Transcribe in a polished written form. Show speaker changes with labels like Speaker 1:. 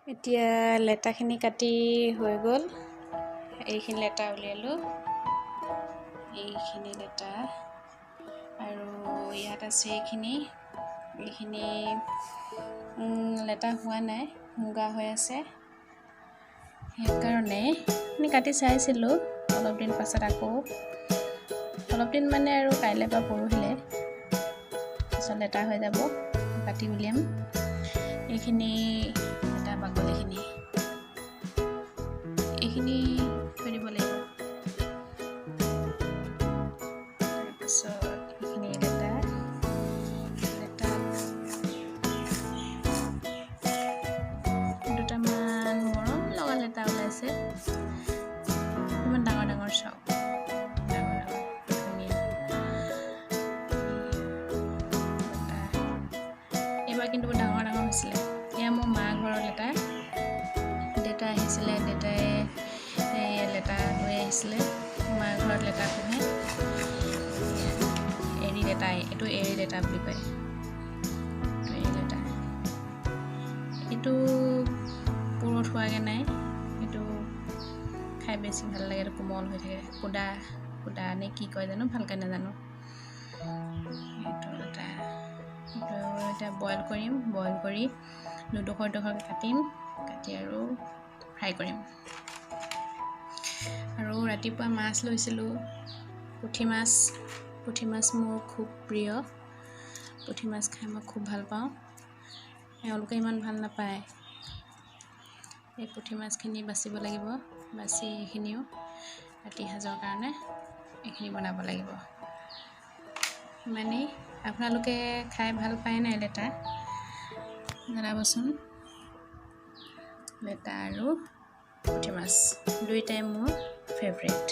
Speaker 1: এতিয়া লেটাখিনি কাটি হৈ গ'ল। এইখিনি লেটা উলিয়ালোঁ, এইখিনি লেটা। আৰু ইয়াত আছে এইখিনি। এইখিনি লেটা হোৱা নাই, মুগা হৈ আছে, সেইকাৰণে আমি কাটি চাইছিলোঁ। অলপ দিন পাছত আকৌ, অলপ দিন মানে আৰু কাইলৈ বা পৰহিলৈ পিছত লেটা হৈ যাব, কাটি উলিয়াম। এইখিনি এটা বাকলিখিনি, এইখিনি থৈ দিব লাগিব। তাৰপিছত এইখিনি লেটা। লেটাত দুটামান মৰম লগা লেটা ওলাইছে। ইমান ডাঙৰ ডাঙৰ, চাওক, ডাঙৰ ডাঙৰ ধুনীয়া লেটা। এইবাৰ কিন্তু বহুত ডাঙৰ ডাঙৰ হৈছিলে। এয়া মোৰ মা ঘৰৰ লেটা। দেউতা আহিছিলে, দেউতাই এই লেটা লৈ আহিছিলে। মা ঘৰত লেটা পোহে। এৰী লেটা, এইটো এৰী লেটা বুলি কয়। এইটো এৰী লেটা। এইটো পুৰঠ হোৱাগৈ নাই। এইটো খাই বেছি ভাল লাগে। এইটো কোমল হৈ থাকে। কুদা কুদা নে কি কয় জানো, ভালকৈ নাজানো। এইটো এটা, এইটো এতিয়া বইল কৰিম। বইল কৰি দুডোখৰ দুডোখৰকৈ কাটিম, কাটি আৰু ফ্ৰাই কৰিম। আৰু ৰাতিপুৱা মাছ লৈছিলোঁ, পুঠি মাছ। পুঠি মাছ মোৰ খুব প্ৰিয়। পুঠি মাছ খাই মই খুব ভাল পাওঁ। এওঁলোকে ইমান ভাল নাপায়। এই পুঠি মাছখিনি বাচিব লাগিব। বাচি এইখিনিও ৰাতি সাজৰ কাৰণে এইখিনি বনাব লাগিব। ইমানেই। আপোনালোকে খাই ভাল পায় নাই লেটা, জনাবচোন। লেটা আৰু পুঠি মাছ দুয়োটাই মোৰ ফেভৰেট।